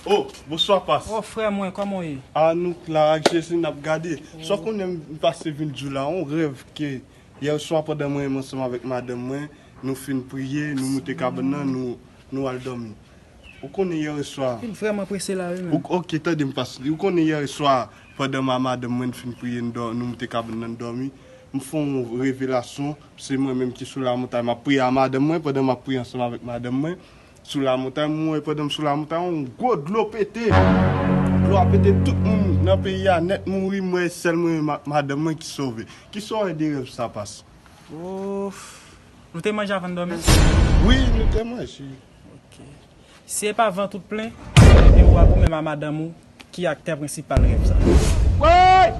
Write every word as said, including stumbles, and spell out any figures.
Oh, bonswa, Pas. Oh, frè mwen, kòman w ye? Ah, nou la ak Jezi n ap gade. Sa w konnen, m pase vin di w la, yon rèv ke yè swa pandan mwen menm ansanm avèk madanm mwen, nou fin priye, nou moute kabann nan, nou, nou al dòmi. Ou konnen yè swa. Vin vrèman prese la, wi, menm. Ou, ok, tande m, Pas. Ou konnen yè swa, pandan ma madanm mwen fin priye, n dò-, nou moute kabann nan, n dòmi. M fè yon revelasyon, se mwen menm ki sou lamontay, m ap priye a madanm mwen, pandan m ap priye ansanm avèk madanm mwen. Sou lamontay, mwen wè pandan m sou lamontay, yon gwo dlo pete. Dlo a pete, tout moun nan peyi a nèt mouri, mwen sèl mwen, ma-, madanm mwen ki sove. Kisa w wè de rèv sa, Pas? Ouf. Nou te manje avan n dòmi? Wi, nou te manje. Ok. Si e pa van tout plen, ebyen ou a ou menm a madanm ou ki aktè prensipal rèv sa. Woy!